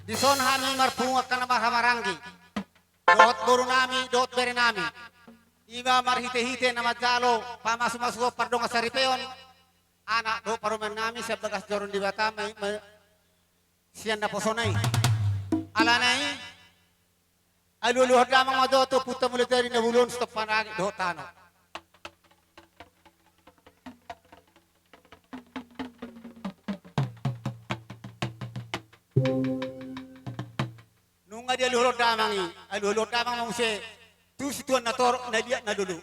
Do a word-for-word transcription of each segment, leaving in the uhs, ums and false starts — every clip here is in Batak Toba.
Dison hami marpungu angka na marhahamaranggi dohot boru nami dohot bere nami. I ma marhitehite na manjalo pamasumasuon pardongansaripeon anak dohot parumaen nami sian bagas joro ni Debata ma, ma, sian naposona i. Alana i, alualuhon damang ma jo tu Ompunta Mulajadi Na Bolon, Sitompang Raja dohot tano. Nunga dialuhon damang i, alualuhon damang ma muse tu situan na torop, na liat, na lolo.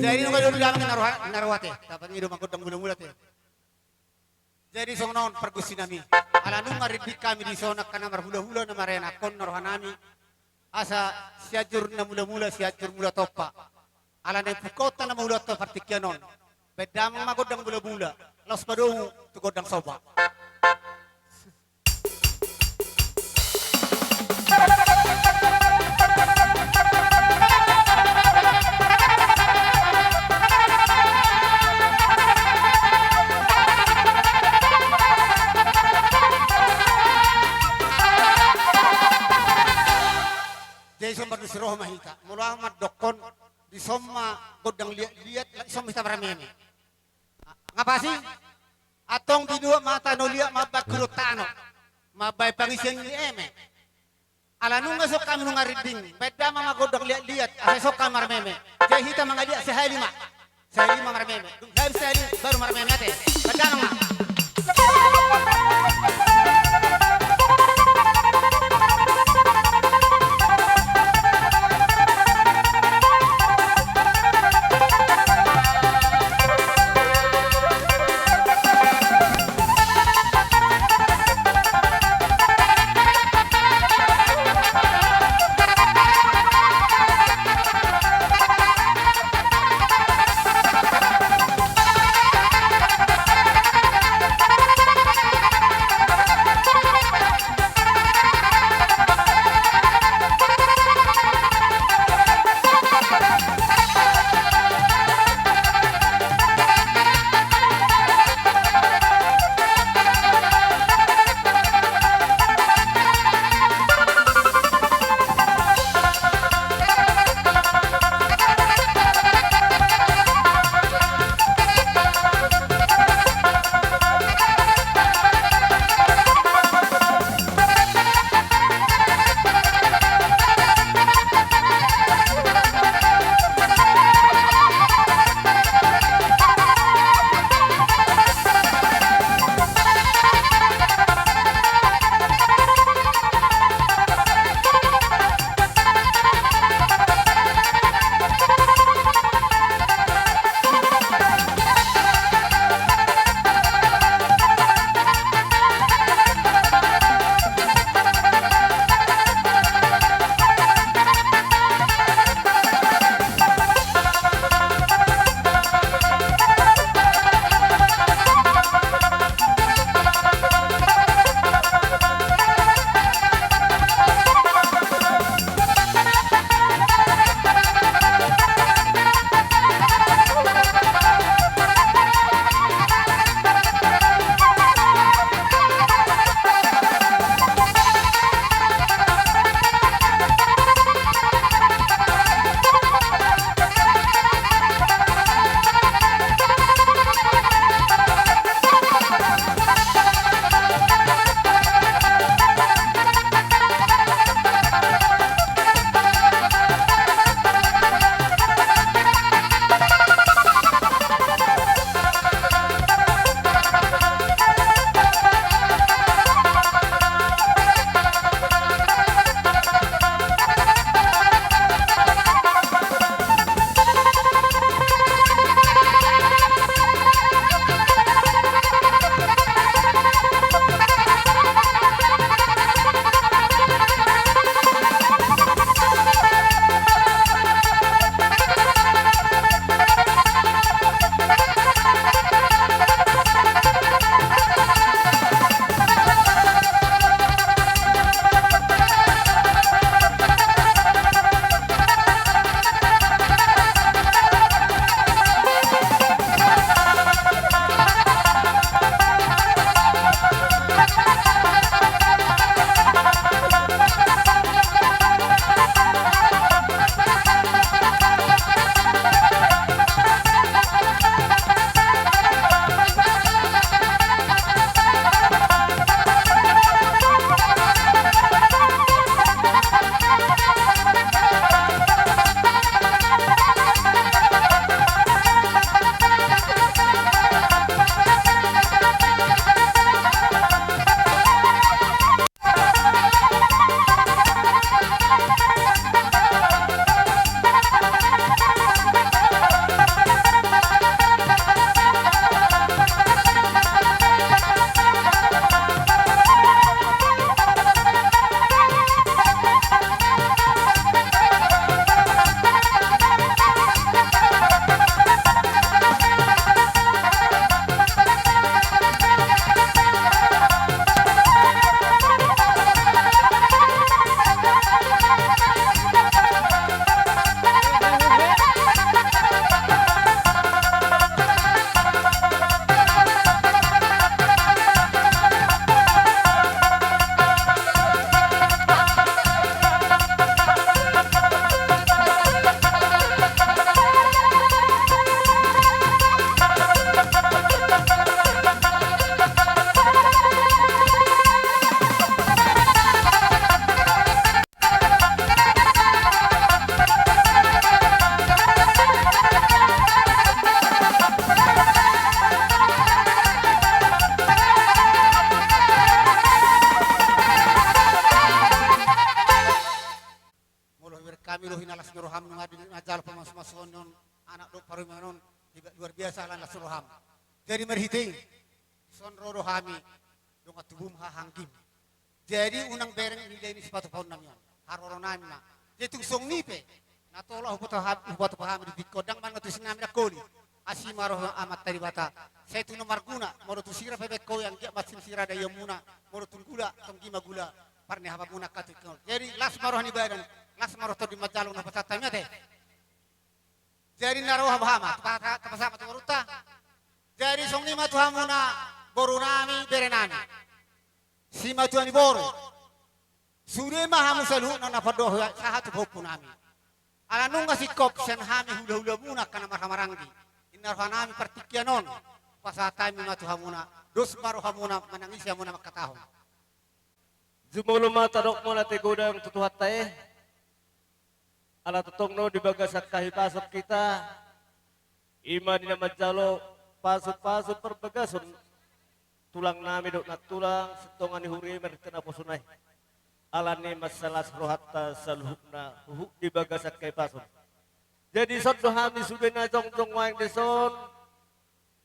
Jadi nunga dialuhon damang i, na ro, na ro ate, tapangido ma gondang mulamula ate. Jadi songon on pargonsi nami, ala nunga rinding hami dison angka na marhulahula na marenakkon na roha nami, asa Sianjur na mulamula, Sianjur Mula Tompa. Ala naeng pungkaonta na mangulahon partingkian on, baen damang ma gondang mulamula, laos padomu tu gondang somba. Jadi dison mardusi roha ma hita, molo ahu mandokkon, dison ma gondang liatliat, dison ma hita marmeme. Nga pas i? Antong binuat ma tano liat mambaen hudon tano, mambaen pangisian ni eme. Ala nunga dison hami nunga rinding, baen damang ma gondang liatliat, asa dison hami marmeme. Jadi hita mangaliat sahali ma. Sahali ma marmeme. Dung hami sahali baru marmeme ate. Baen damang ma. on, anak dohot parumaen on, iba luar biasa lan las roham. Jadi marhite i, dison ro do hami, dongan tubum haha anggim. Jadi unang bereng nilai ni sipatupaonnami on. Haroro nami ma. Jadi tung songon i pe, na tolap hupatupa hami di tingki on, ndang manang tusi nami ndang holi. Asi ma roha Amanta Debata. Sai tung na marguna, molo tung sira pe baen ho, anggiat mansai sira daionmuna, molo tung gula, tonggi ma gula parnihapanmuna angka tingki on. Jadi las ma roha ni badan, las ma roha tondi manjalo na pasahat hami ate. Jadi na roha boha ma, tapa-, tapasahat ma tu borunta. Jadi songon i ma tu hamuna boru nami, bere nami. Simatua ni boru. Sude ma hamu saluhutna na pandohan sahat tu pahompu nami. Ala nunga singkop sian hami hula-hula muna angka na marhahamaranggi. Ninna roha nami partingkian on. Pasahat hami ma tu hamuna. Dos ma rohamuna manang ise hamuna mangkatahon. Jumolo ma tadok mauliate godang tu Tuhanta i. Ala tongtong do di bagasan hahipason hita, i ma di na manjalo pasu-pasu parbagason tulang nami dohot nantulang sian tonga ni huria i marhite naposona i. Ala ni i mansai las rohanta saluhutna huhut di bagasan hahipason. Jadi dison do hami sude na jongjong nuaeng dison,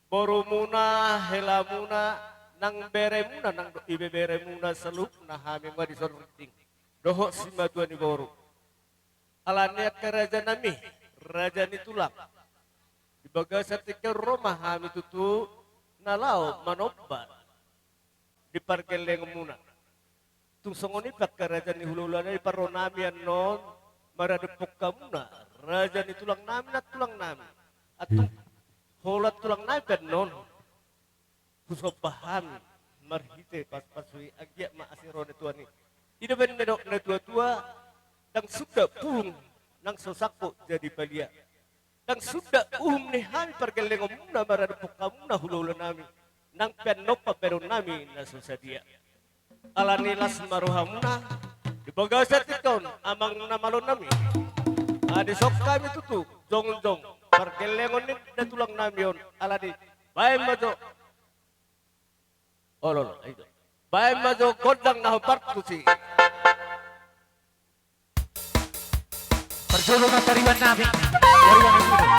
borumuna, helamuna, nang beremuna, nang dohot ibeberemuna, saluhutna hami ma dison rinting dohot simatua ni boru. Ala ni i angka raja nami, raja ni tulang, di bagasan tingki on ro ma hami tutu na laho manomba di pargellengonmuna. Tung songon i pe angka raja ni hula-hula nami, parro nami annon maradophon hamuna, raja ni tulang nami, nantulang nami. Antusi holan tulang nami pe annon husomba hami marhite pasu-pasu i, anggiat ma asi roha ni Tuhan i. I do baen na nidok ni natua-tua, ndang suda pulung nang so sangkot jadi palia. Ndang suda uhum ni hami pargellengonmuna maradophon hamuna hula-hula nami, nang pe annon pambahenon nami na so sadia. Ala ni i las ma rohamuna di bagasan tingki on, amang na malo nami. Adi, dison hami tutu jongjong pargellengon ni na tulang nami on. Ala ni i baen ma jo. Olo, olo, ayo. Baen ma jo gondang na hombar tusi. Parjolo ma tariban nami. Tariban nami.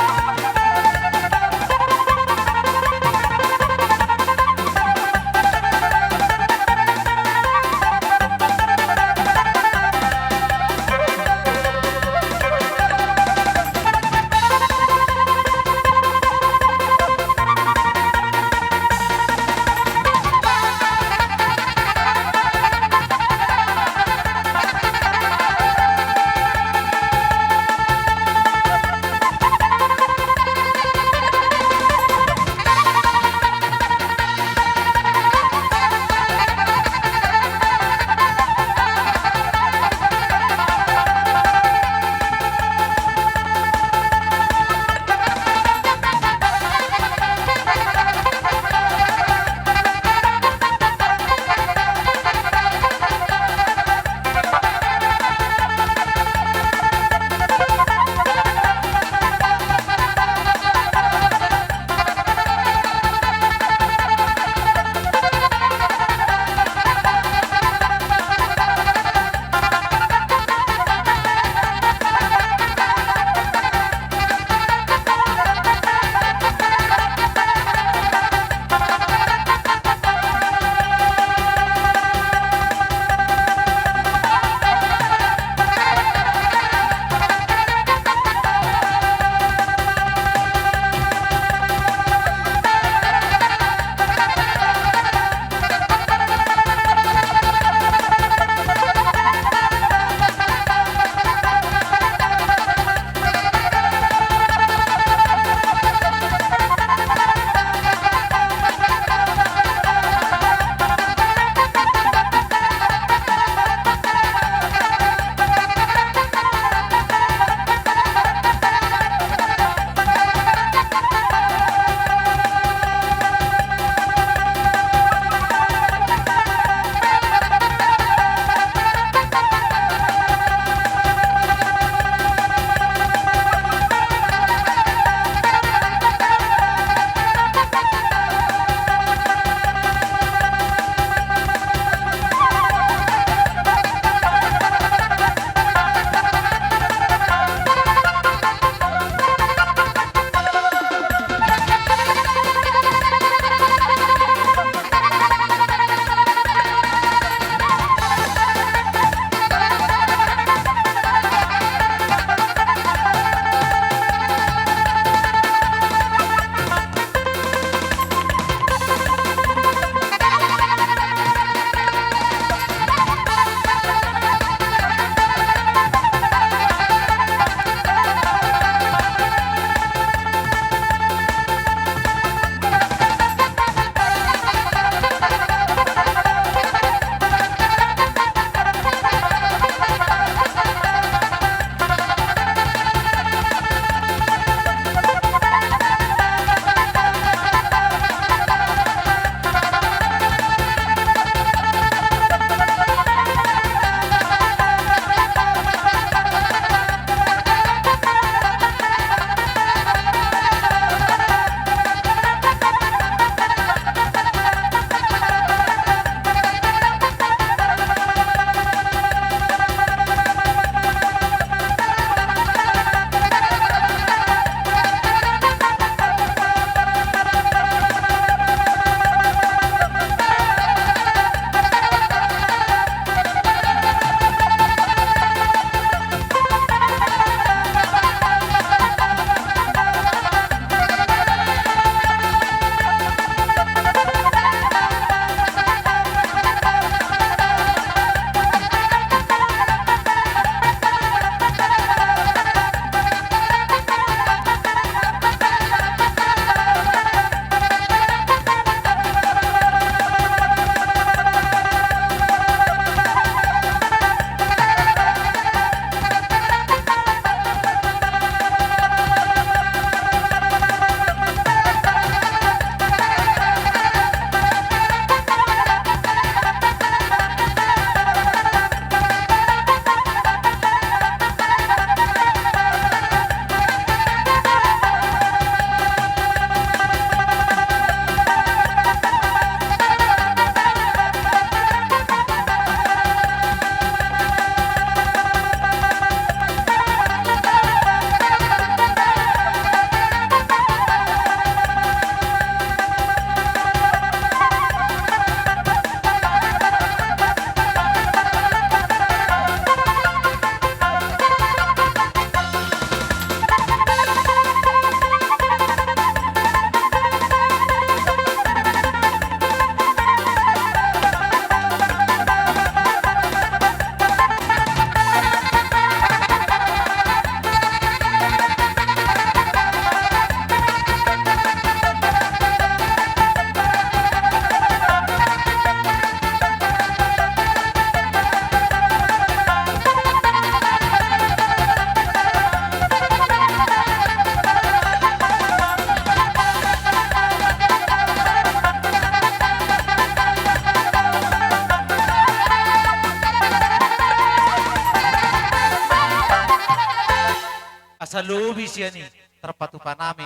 Tarlobi sian i tarpatupa nami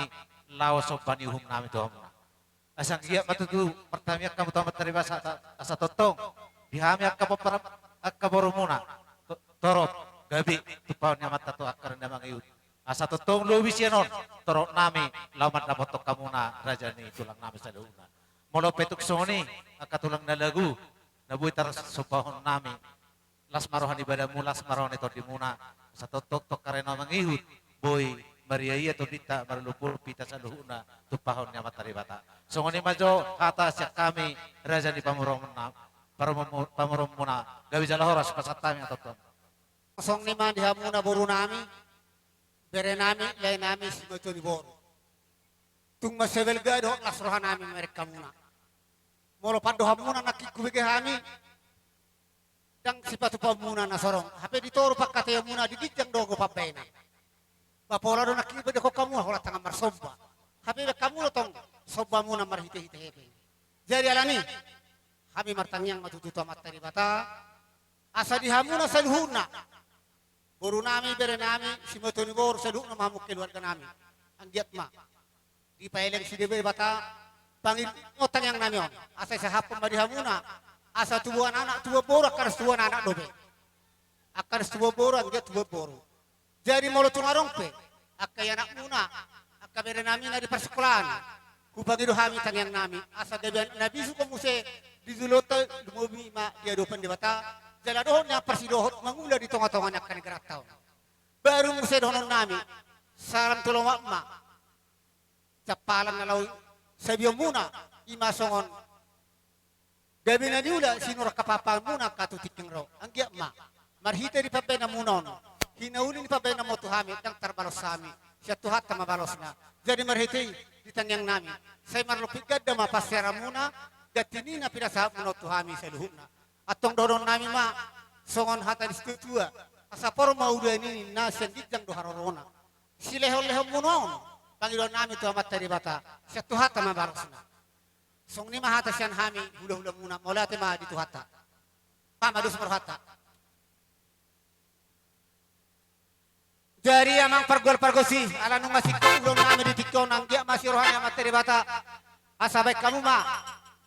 laho somba ni uhum nami tu hamuna. Asa anggiat ma tutu martangiang hamu tu Amanta Debata asa, asa tongtong di hami angka pomparan, angka borumuna, to-, torop gabe tumpahon ni Amanta tu angka na mangihut. Asa tongtong lobi sian on torop nami laho mandapothon hamuna raja ni tulang nami saluhutna. Molo pe tung songon i angka tulang na lagu na boi tarsombahon nami, las ma roha ni badanmu, las ma roha ni tondimuna, asa tongtong tu angka na mangihut boi mariaia tondinta, marlumpur hita saluhutna tumpahon ni Amanta Debata. Songon i ma jo hata sian hami raja ni pamoruonmuna, pamoruonmu-, pamoruonmuna. Gabe jala horas pasahat hami, antong. Songon i ma di hamuna boru nami, bere nami, lae nami, simatua ni boru. Tung mansai balga dohot las roha nami mamereng hamuna. Molo pandohanmuna nangkin hubege hami, ndang sipatupaonmuna na sorong, hape di toru pangkataionmuna, di ginjang do gogo pambahenan. Ba pola do nangkin hubege hamu holan tangan marsomba, hape baen hamu do tong sombamuna marhitehite hepeng. Jadi alani i hami martangiang ma tutu tu Amanta Debata, asa di hamuna saluhutna, boru nami, bere nami, simatua ni boru, saluhutna ma hamu keluarga nami, anggiat ma dipaelek si Debata pangidoan tangiang nami on, asa isahaphon ma di hamuna, asa tubuan anak, tubuan boru, angka na so tubuan anak dope, angka na so tubuan boru, anggiat tubuan boru. Jadi molo tung adong pe angka ianakmuna, angka bere nami na di parsikolaan, hupangido hami tangiang nami, asa gabe na bisuk muse di joloanta, lumobi ma di adopan Debata, jala dohot nian parsidohot mangula di tongatonga ni angka negaranta on. Baru muse dohonon nami, salam tu lomak ma. Jampalan na laho sabionmuna, i ma songon gabe na niula sinurat hapahapaanmuna angka tu tingki ro. Anggiat ma marhite di pambahenanmuna on, hinauli ni pambahenanmuna tu hami, ndang tarbalos hami, sian Tuhanta ma balosna. Jadi marhite i di tangiang nami, sai marlompit ganda ma panseranmuna, ganti ni na pinasahatmuna on tu hami saluhutna. Antong dohonon nami ma songon hata ni situatua, asa por ma uda ni ninna, sian ginjang do harorona. Silehonlehonmuna on pangidoan nami tu Amanta Debata, sian Tuhanta ma balosna. Songon i ma hata sian hami hulahulamuna, mauliate ma di Tuhanta. Pamados ma rohanta. Jadi amang pargual pargonsi, ala nunga singkop ulaon nami di tingki on, anggiat ma asi roha ni Amanta Debata, asa baen hamu ma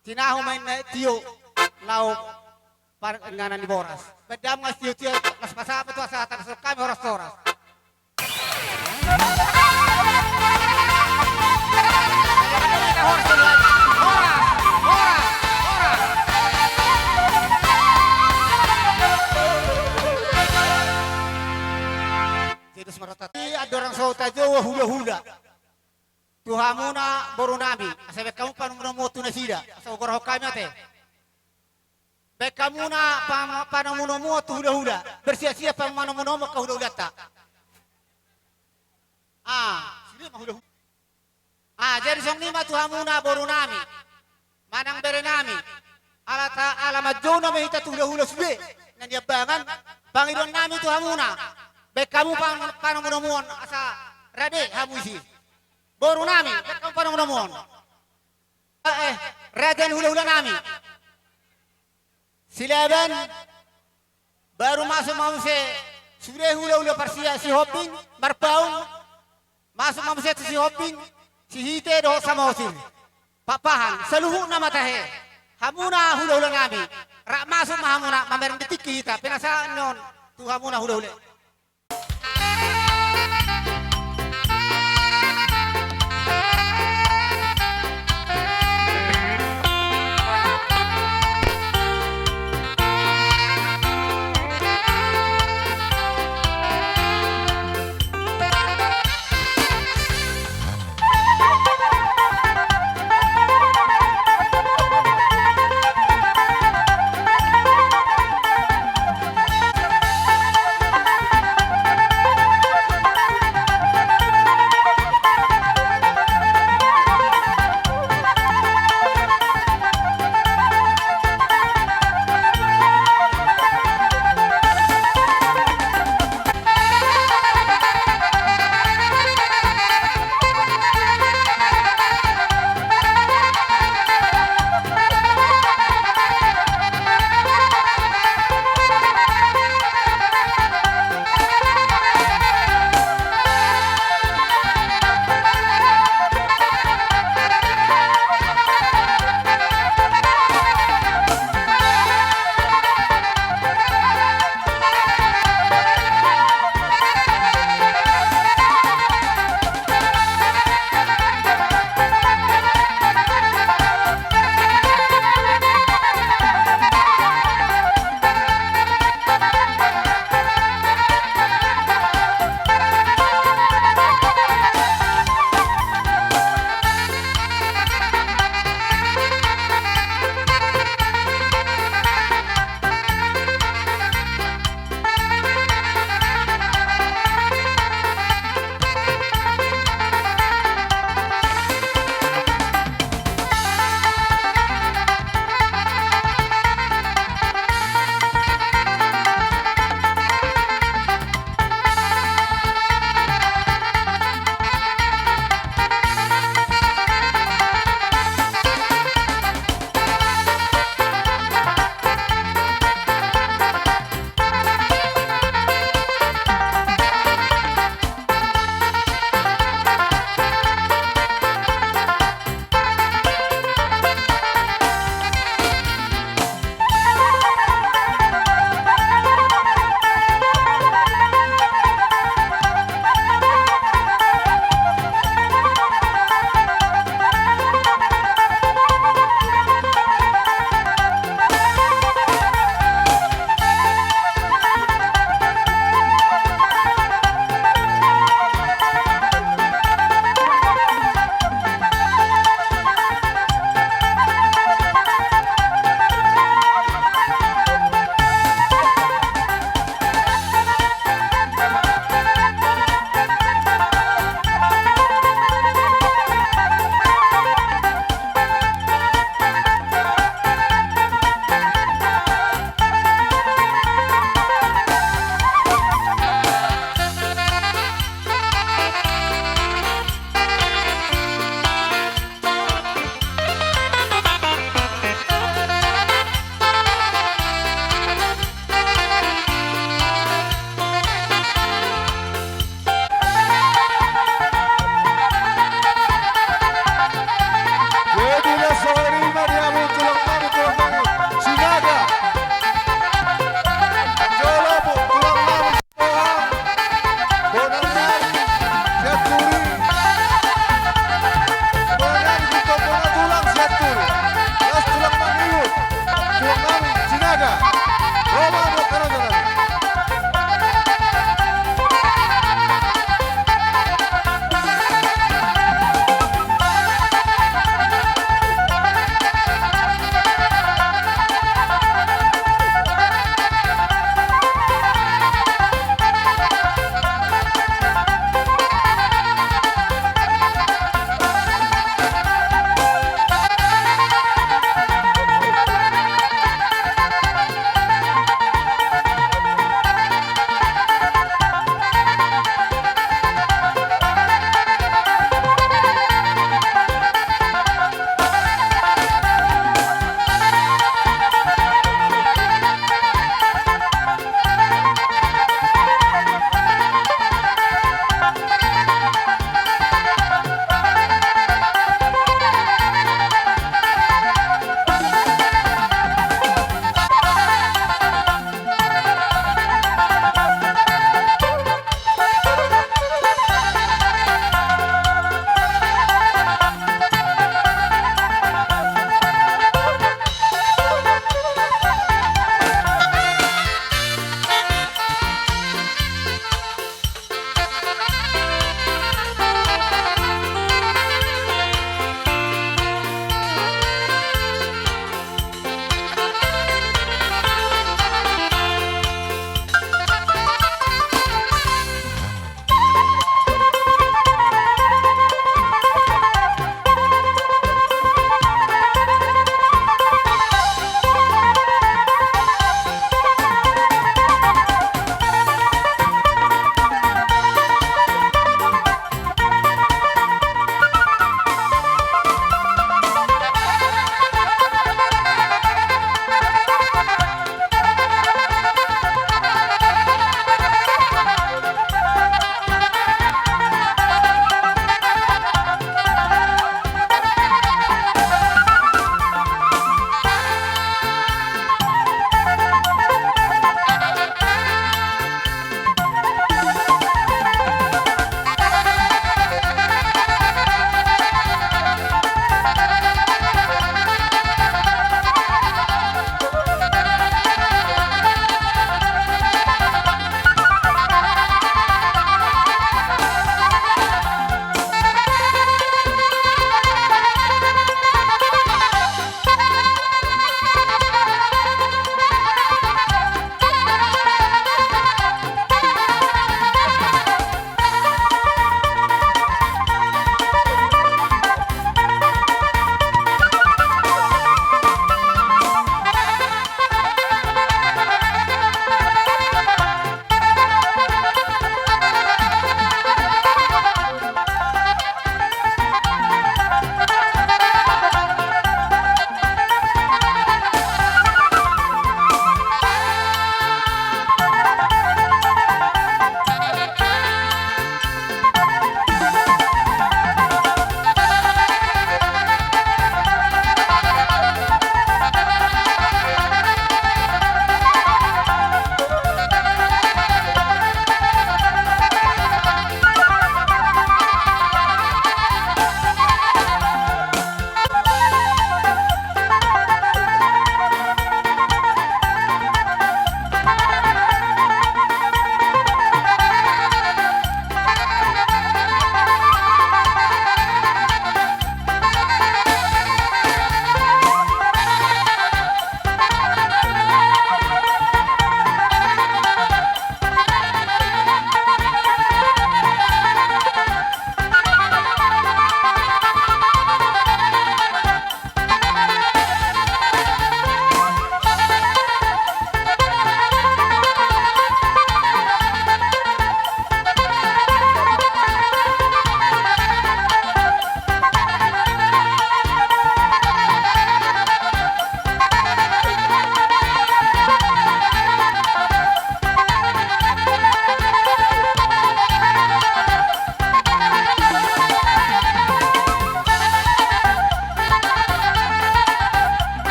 tinahu ma inna tio laho paringanan ni boras. Baen damang ma asi tio-tio, las pasahat ma tu asa hata na songon hami, horas-horas. Horas, horas, horas. Jadi semerata i andorang so tajou hulahula tu hamuna boru nami, asa baen hamu panomunomuon tu nasida, asa hugorahon hami ate. Baen hamuna pa-, panomunomuon tu hulahula, bersiap-siap panomunomuon angka hulahulanta. Ah, sude ma hulahula. Ah, jadi songon i ma tu hamuna boru nami manang bere nami, ala ta-, ala manjou nama hita tu hulahula sude na niambangan, pangidoan nami tu hamuna, baen hamu pan-, panomunomuon asa rade hamu disi. Boru nami, baen hamu panomunomuon. Eh, eh, raja ni hulahula nami. Silaban, baru masuk ma muse sude hulahula parsia Sihombing, Marpaung, masuk ma muse tu Sihombing, Sihite dohot Samosir. Pakpahan, saluhutna ma tahe. Hamuna hulahula nami, rap masuk ma hamuna, mamereng di tingki hita, penasaran on tu hamuna hulahula.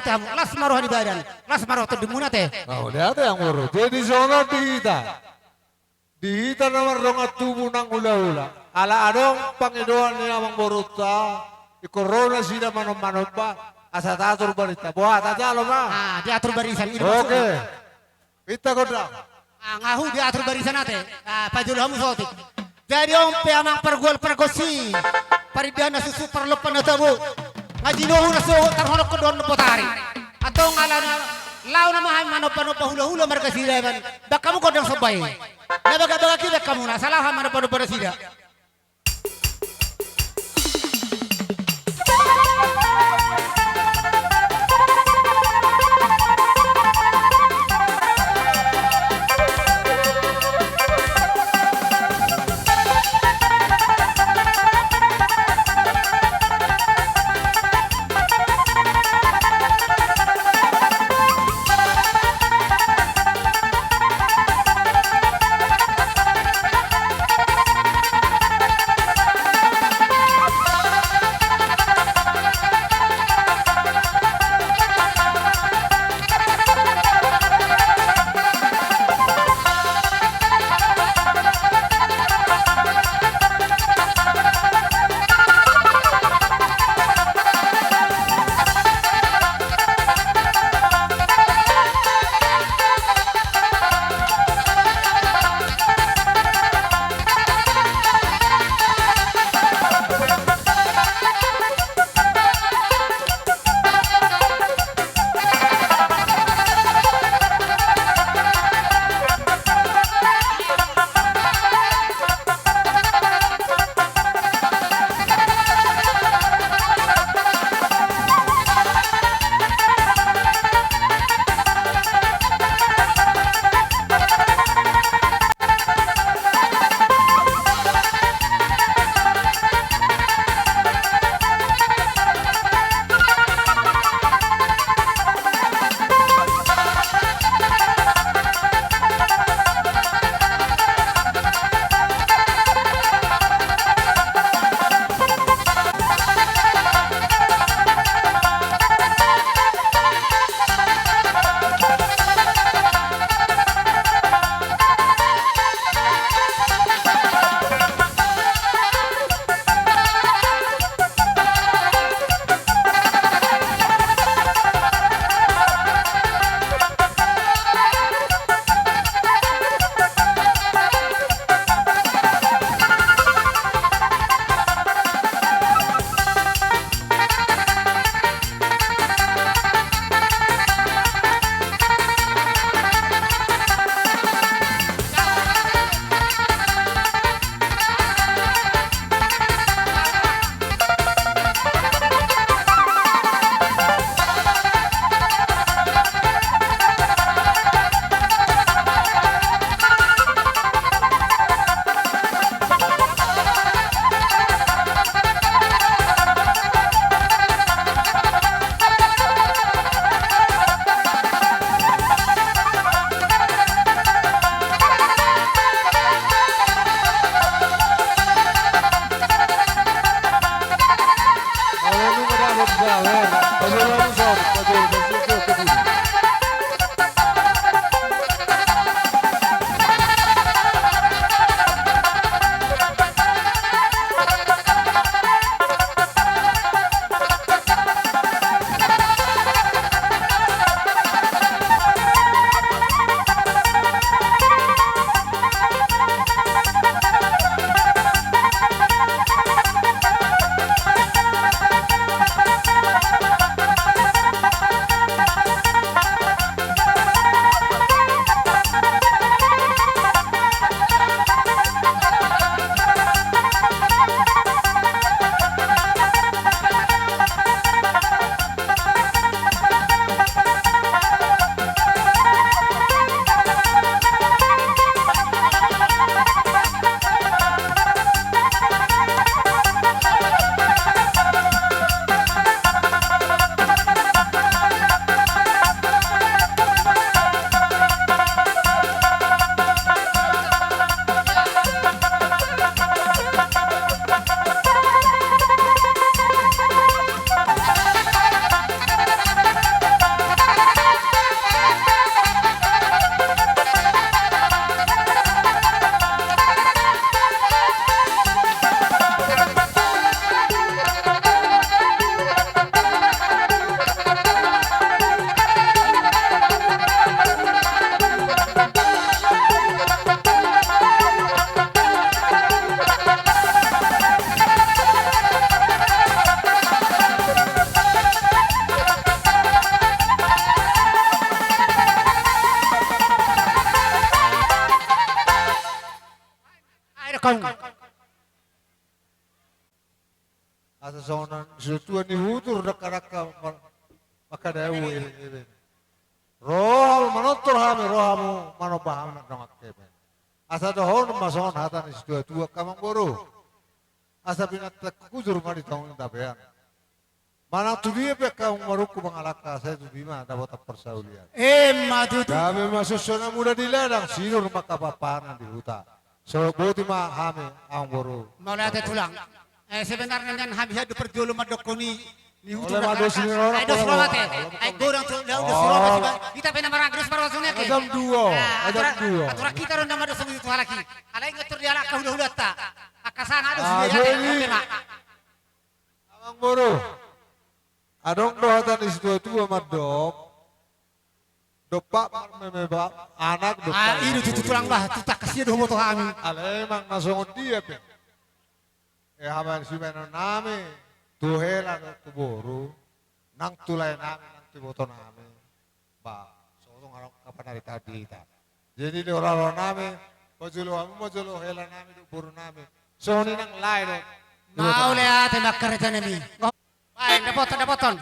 Ate hamu, las ma roha ni badan, las ma roha tondimuna ate. Mauliate amang boru. Jadi songon on di hita. Di hita na mardongan tubu nang hulahula. Ala adong pangidoan ni amang borunta. Ingkon ro nasida manomba-nomba. Asa tatur barita. Boha, tajalo ma. Ah, diatur barisan. Oke. Hita gondang. Ah, nga hu diatur barisan ate. Ah, pajolo hamu saotik. Jadi on pe amang pargual pargonsi, parindahan na suksuk, parlompan na tabo. Nga jinohu na sogot, tarhononkon dohonon botari. Antong alana, laho nama hami manomba-nomba hulahula marga Silaban. Baen hamu gondang somba i. Na bagak-bagak i baen hamu, na salahan manomba-nomba nasida. Asa songon na situatua ni hutur dangkadangka ma-, mangkadai ebe. Ro hamu manortor hami, ro hamu manomba hami mandongani hami. Asa dohonon ma songon hata ni situatua, angka amangboru. Asa pinantikhon hujur ma di tonga ni tapian. Manang tu dia pe angka amang marungkul mangalangka, sai tu dia ma dapotan parsaulian. Emma tutu. Gabe ma susa na muda di ladang, sinur ma angka papahan di huta. So, boti ma hami, amangboru. Mauliate tulang. Eh, sebenarna nian hami haduan parjolo mandokkon i, ni huta. Olo, dos ni roha. Ai dos ni roha, mate. Ai godang tu, dos ni roha. Hita pe na maranggi dos marwasuna ke. Jam dua. Jam dua. Aturan hita do na mandokkon i tu halak i. Alai ngetor di halak hulahulanta. Angka sanga dos ni roha. Amangboru, adong do hata ni situatua mandok, dompak marmeme anak, dompak. Ah, i do tutu tulang bah, tu tangkas i do huboto hami. Alai manang na songon dia pe, eh, hamu sibaenon nami, tu hela dohot tu boru, nang tu lae nami, nang tu iboto nami. Ba, songon on angka panaritaan di hita. Jadi di roha-roha nami, pajolo hamu ma jolo hela nami dohot boru nami. Songon i nang lae do. Mauliate ma angka raja nami. Baen, dapotan, dapotan.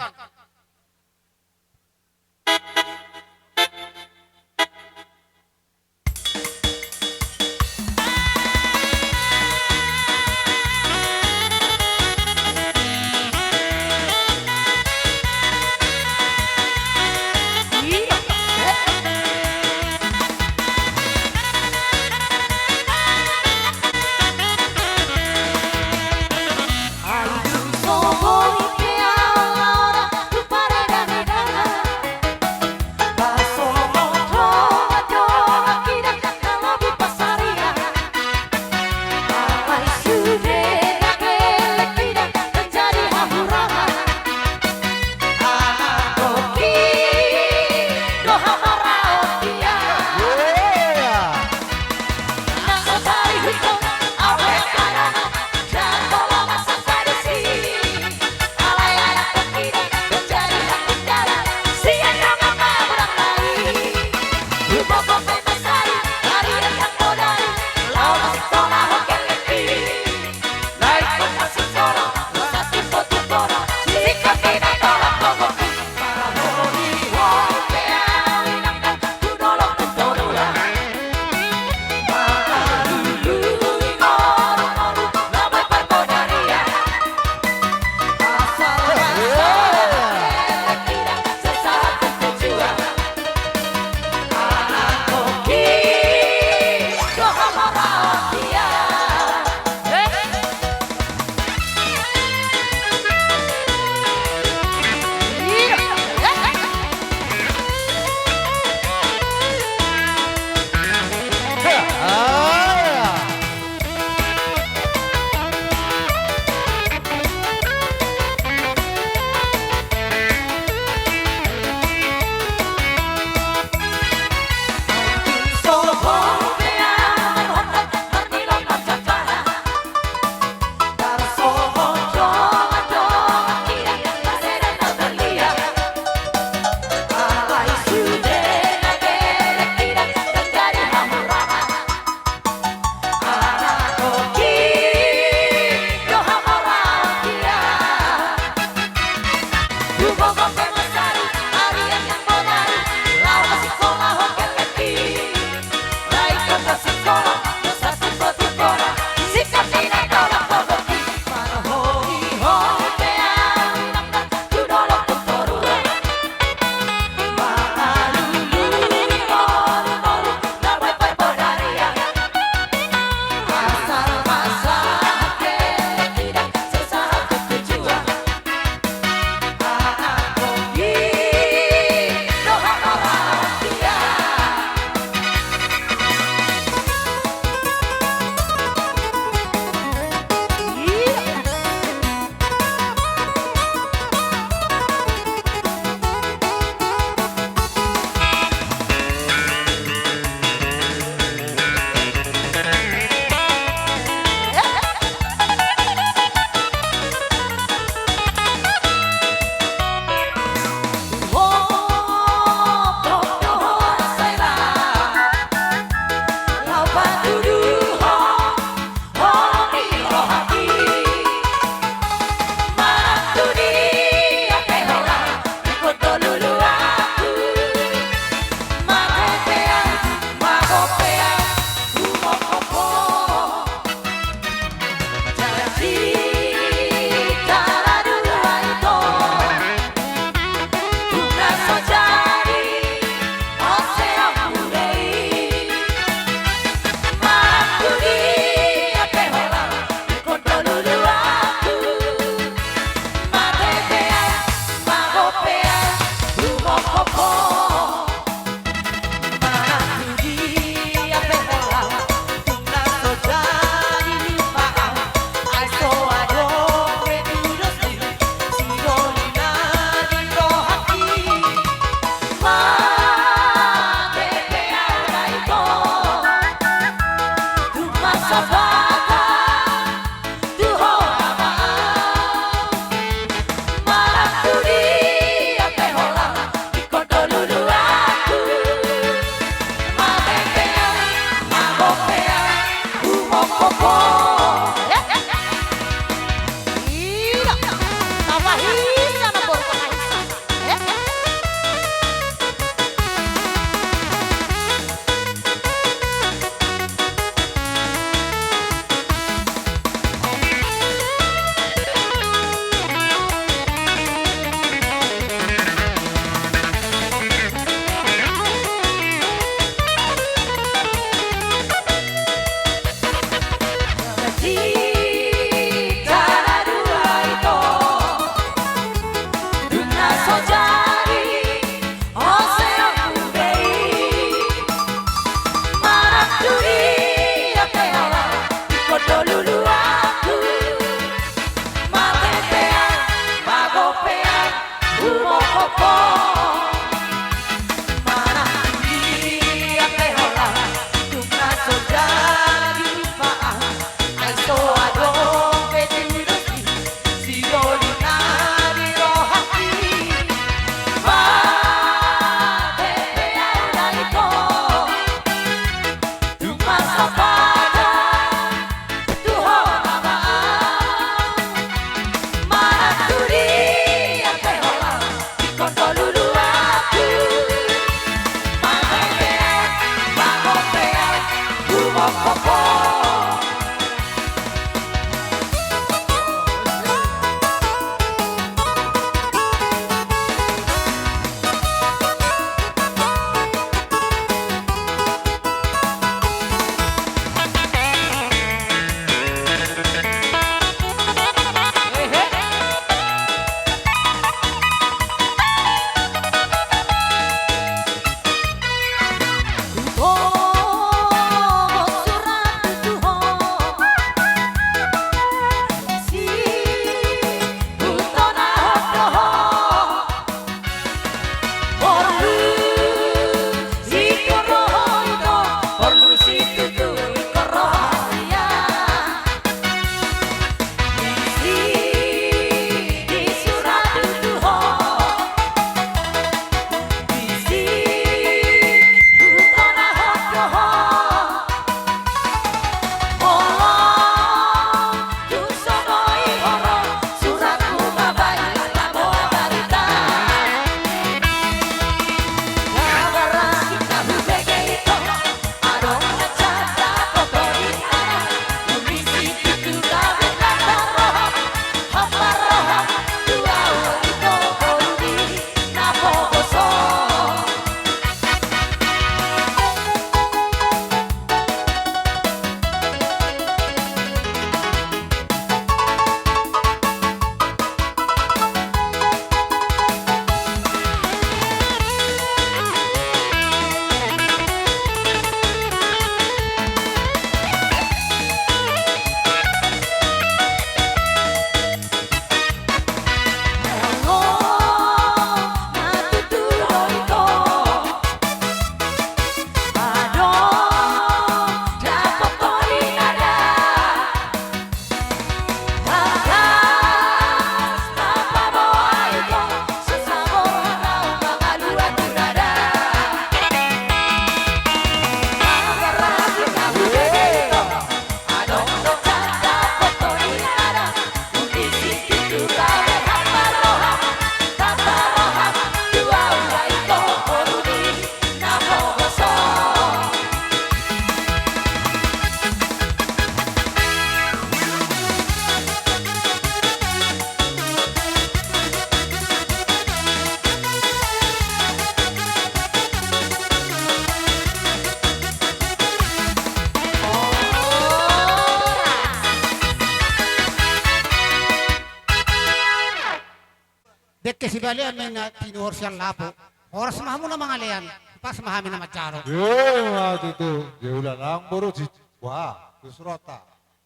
Sibalian ma inna tinuhor sian lapo. Horas ma hamu na mangalean, pas ma hami na manjalo. Ima tutu, dia ulalang boru ci. Wah, tusrota.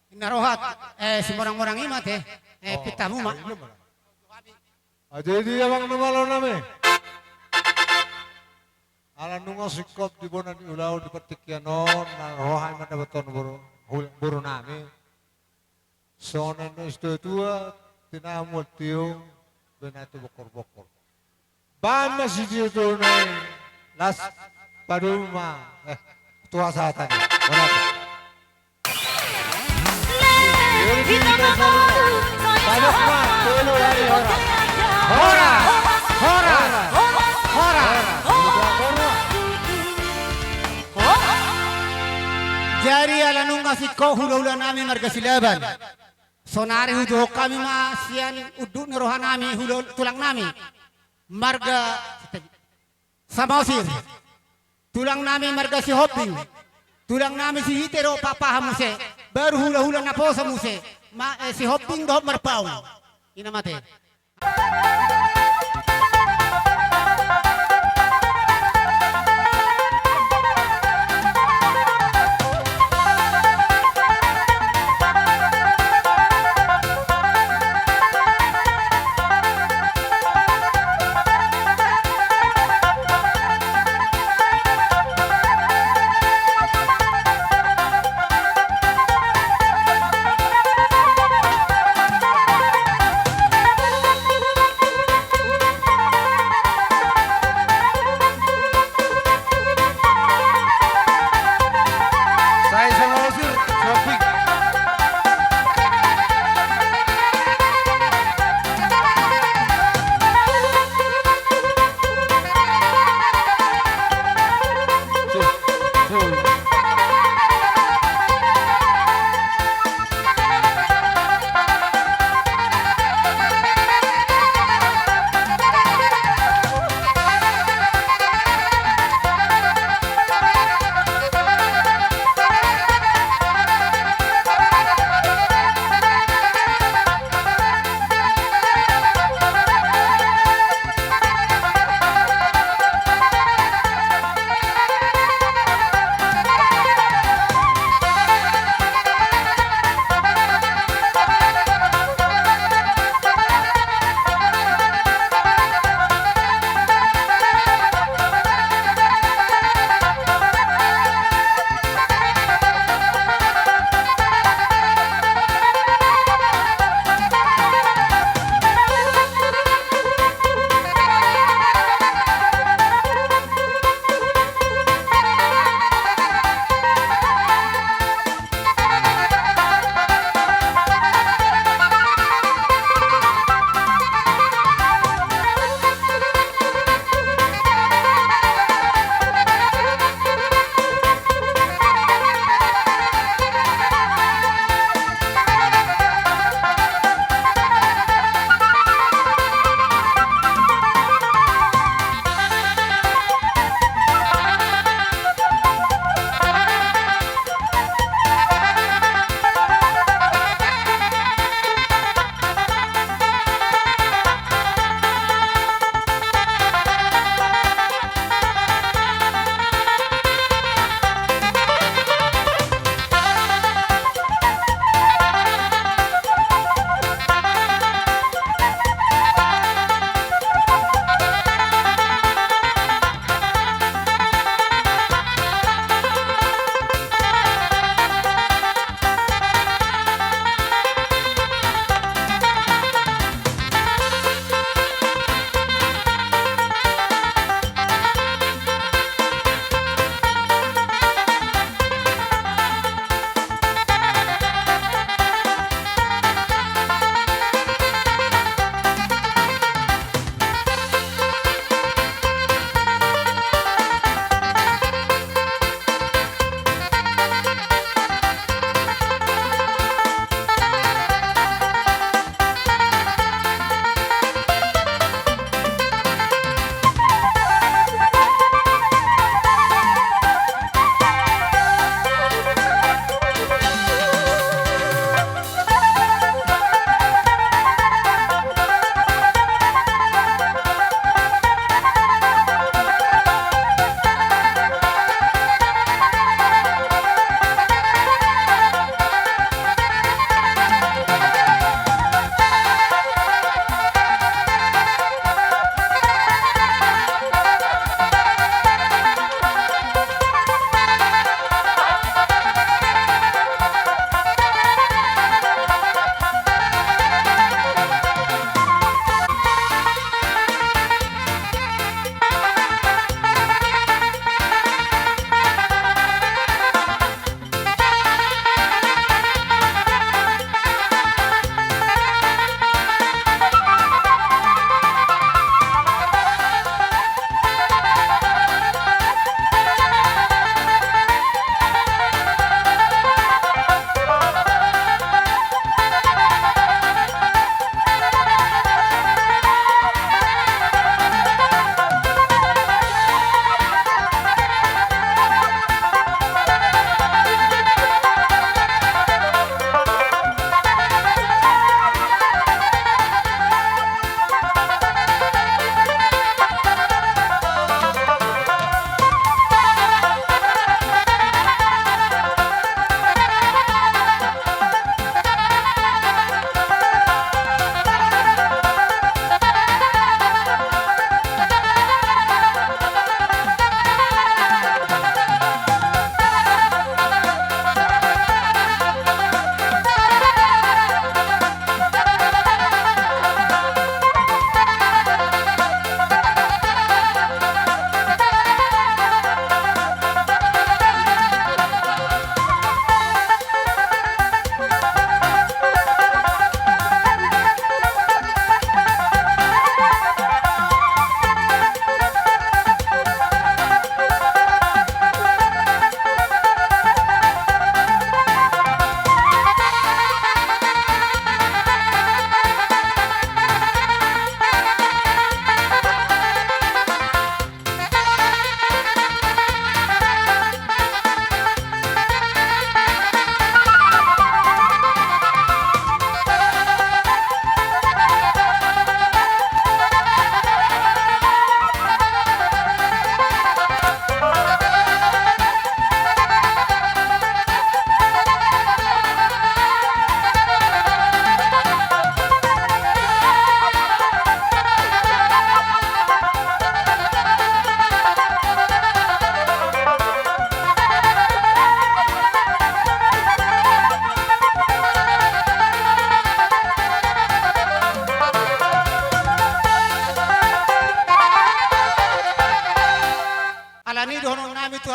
Inna roha, eh, simonang-monang i ma te. Eh, pintamu ma. Jadi amang na malo nami. Ala nunga singkop di bona ni ulaon di partingkian on, na roha i mandapothon boru, boru nami. Songon na nidok ni situa-tua, tinamu antio, bahenantu bokkor-bokkor. Bahen ma sitio-tiona i, las padomu ma, eh, tu hasahatan i. Bona. Horas, horas, horas, horas. Jadi ala nunga singkop hula-hula nami marga Silaban. Sonari hudokhon hami ma sian unduk ni roha nami, hula-, tulang nami. Marga Samosir. Tulang nami marga Sihombing. Tulang nami Sihite dohot Pakpahan muse. Baru hula-hula naposo muse. Ma, eh, Sihombing dohot Marpaung. Ina ma te.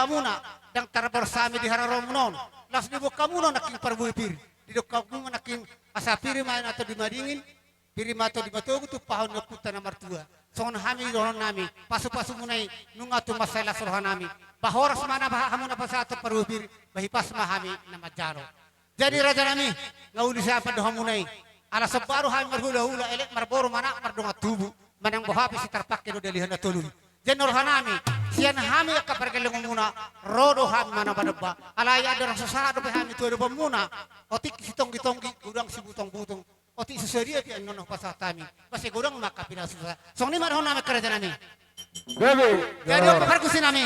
hamuna, ndang tarboras hami di haroromuna on. Laos diboan hamuna nangkin parbue pir. Didok hamuna nangkin asa pir ma na tondi madingin, pir ma tondi matogu tumpahon ni ompunta na martua. Songon hami dohonon nami, pasupasumuna i nunga tumasa las roha nami. Ba horas ma na ba hamuna pasahathon parbue pir, ba hipas ma hami na manjalo. Jadi raja nami, nga uli siapa dohonmuna i. Ala somba do hami marhulahula, elek marboru, manat mardongan tubu, manang boha pe sitarpangke do dalihan na tolu i. Jadi na roha nami, sian hami angka pargellengmuna, ro do hami manamba-namba. Alai andorang so sahat dope hami tu adopanmuna, otik sitonggitonggi, godang sibutongbutong, otik so sadia pe annon hupasahat hami. Ba sai godang ma angka pinasusa. Songon i ma dohonon nami angka raja nami. Gabe. Jadi on ma pargonsi nami.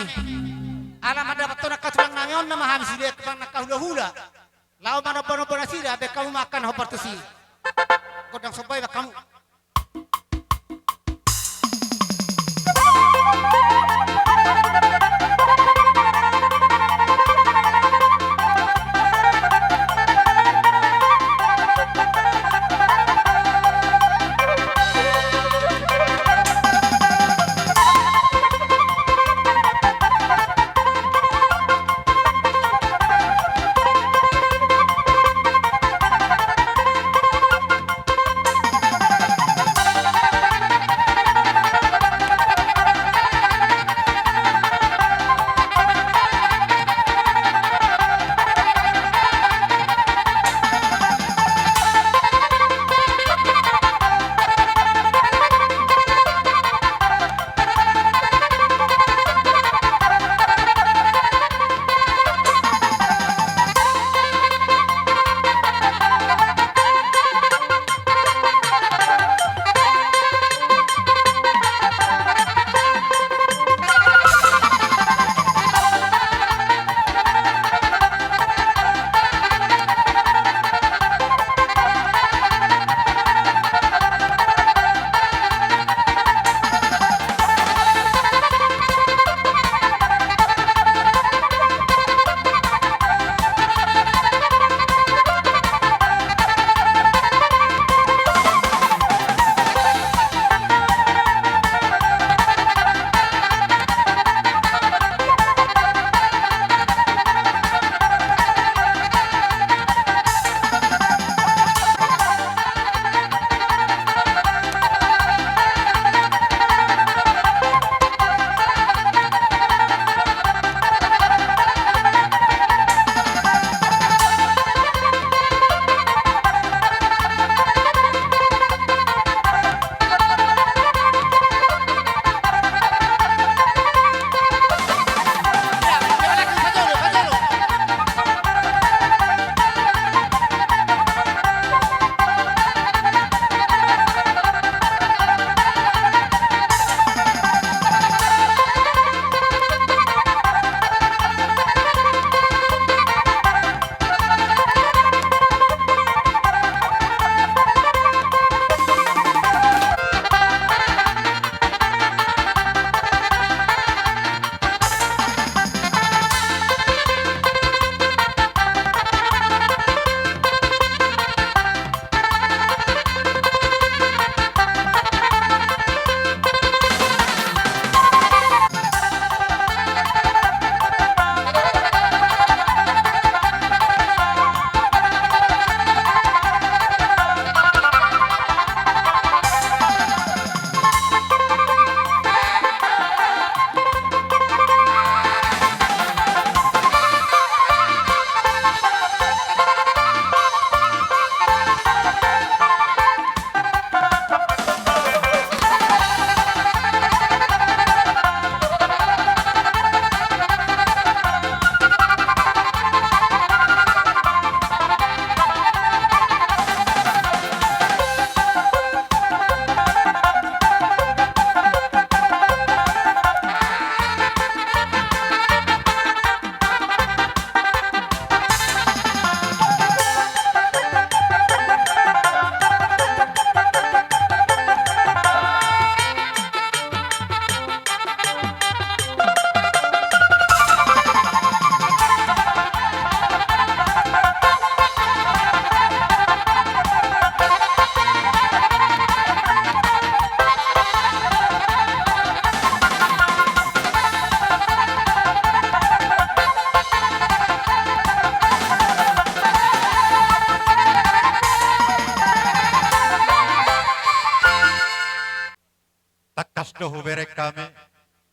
Ala mandapothon angka tulang nami on nama hami sude angka hulahula. Laho manombanomba nasida, baen hamu ma angka na hombar tusi. Gondang somba i baen hamu. Hubereng hami,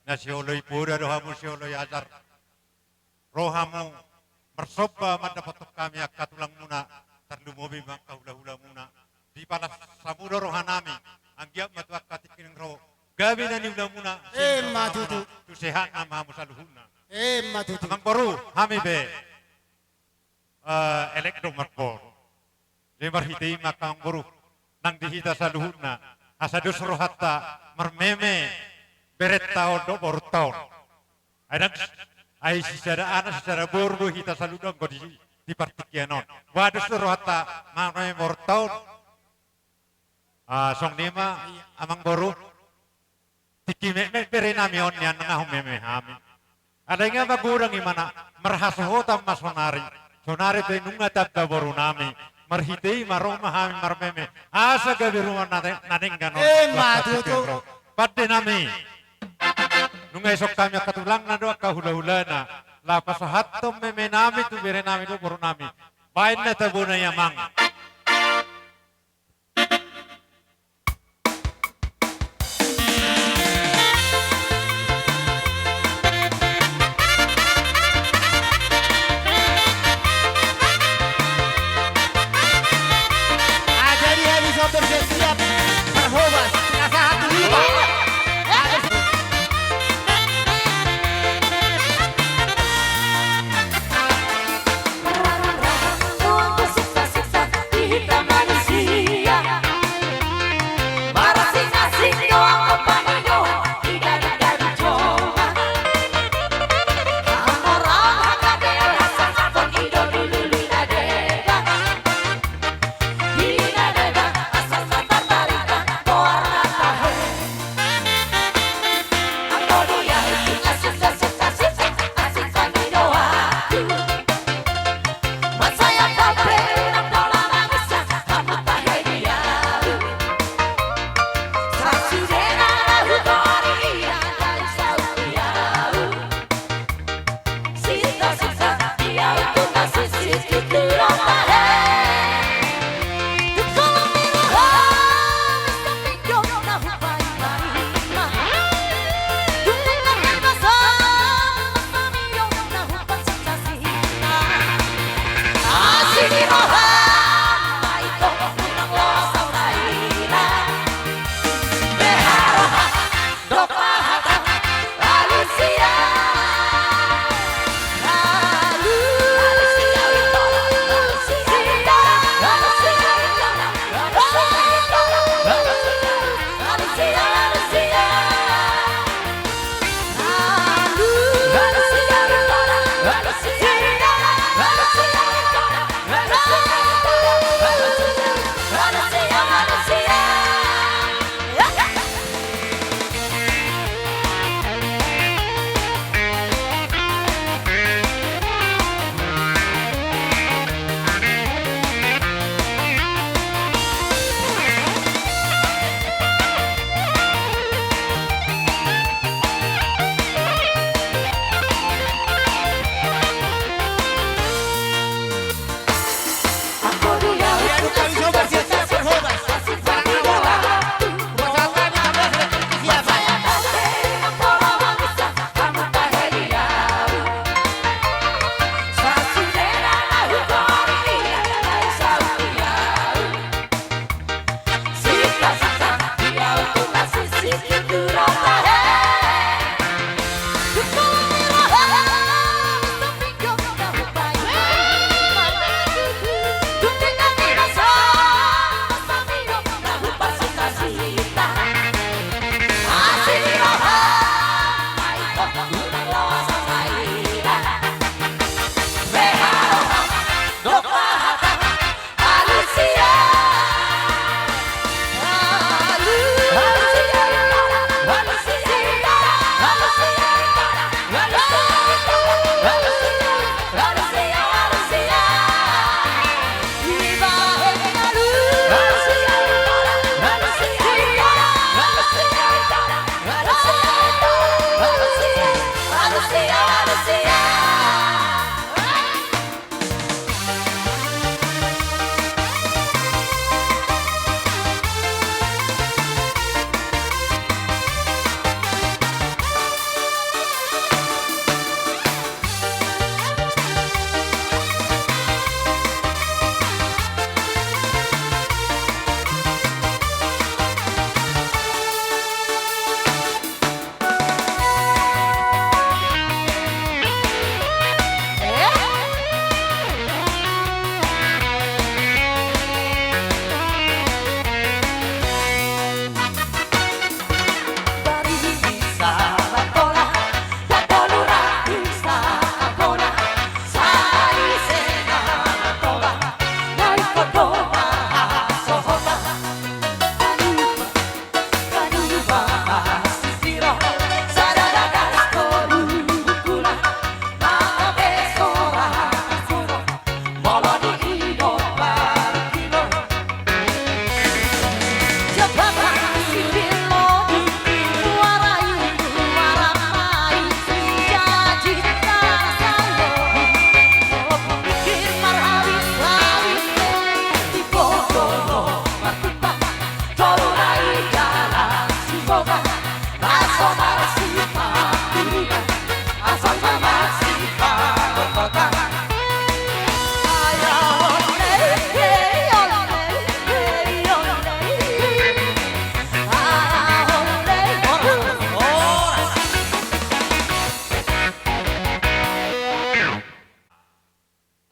na sioloi poda do hamu sioloi ajar. Ro hamu marsomba mandapothon hami angka tulangmuna, tarlumobi ma angka hulahulamuna. Dipalas hamu do rohanami, anggiat ma tu angka tingki na ro gabe na niulamuna. Emma tutu. Tu sehatna ma hamu saluhutna. Emma tutu. Amangboru, hami pe eh, elek do marboru. Jadi marhite i ma angka amangboru, nang di hita saluhutna, asa dos rohanta marmeme berenta on dohot borunta on. Ai nang, ai sisada anak sisada boru do hita saluhutna anggo di, di partingkian on. Ba dos do rohanta marmeme borunta on. Ah, songon i ma, amangboru. Tingki metmet berenami on nian nunga humeme hami. Alai nga magodang ibana, marhasohotan ma sonari. Sonari pe nunga tamba borunami. Marhite i ma ro ma hami marmeme. Asa gabe rumah na, na denggan on. Emma tutu. Pandenami. Nunga dison hami angka tulangna dohot angka hulahulana. Laho pasahathon memenami tu berenami dohot borunami. Baen na tabona i amang. Ah, jadi hami so bersiap-siap marhobas, pasahat tu hita.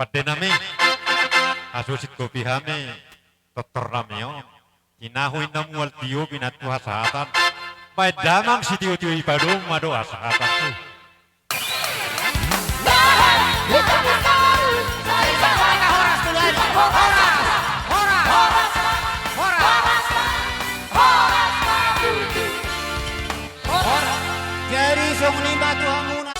Pande nami, asa singkopi hami tortor nami on. Tinahu inna mual tio, pinantu hasahatan. Baen damang sitio-tio i, padomu ma do hasahatan. Jadi songon i ma tu hamuna.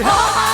Ho ma